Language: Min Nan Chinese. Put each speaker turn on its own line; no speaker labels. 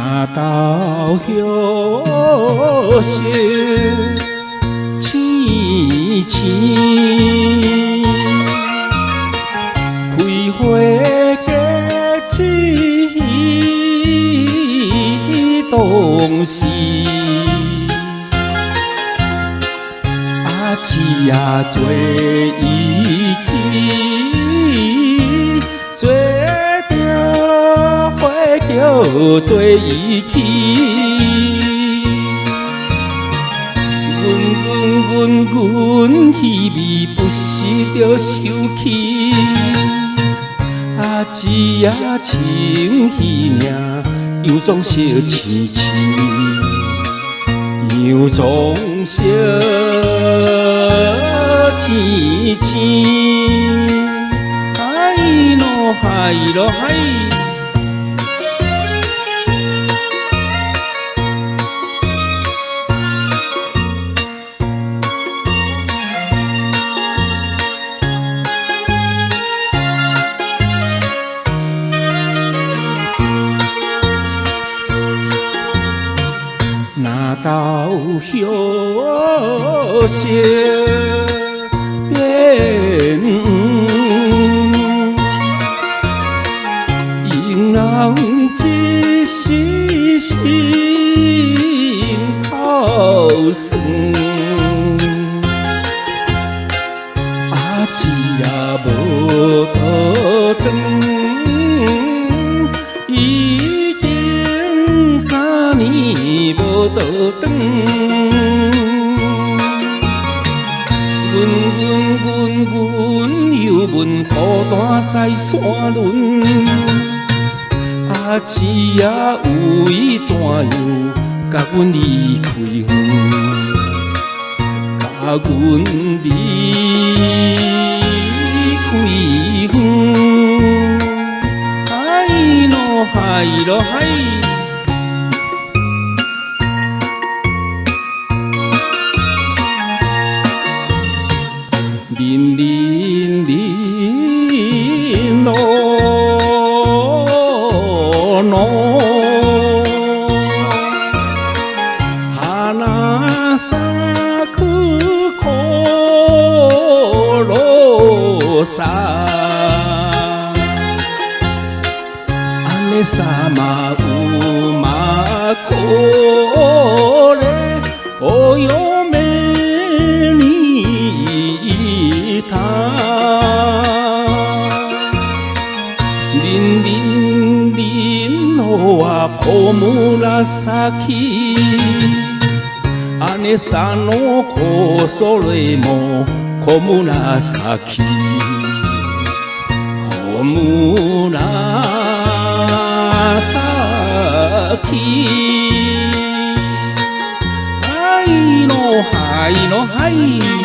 若到歇色青青，开花结籽彼当时，阿姊啊做伊去，做著花叫做伊去。阮阮阮阮彼味不是著受气，阿姊啊穿彼领洋装小青青，洋装小青青，哎喏嗨囉嗨。若到歇色变黄，用人一时心头酸。阿姊啊无倒转，已经3年无倒转。阮阮阮阮又问孤单在山仑，阿姊啊为怎样共阮离开远，共阮离开远。哎喏嗨囉嗨。林林林啰啰，花咲く頃さ，姉様馬これお嫁に行った。林林林のは小紫，姉さんの子それも小紫，小紫。哎喏嗨喏嗨。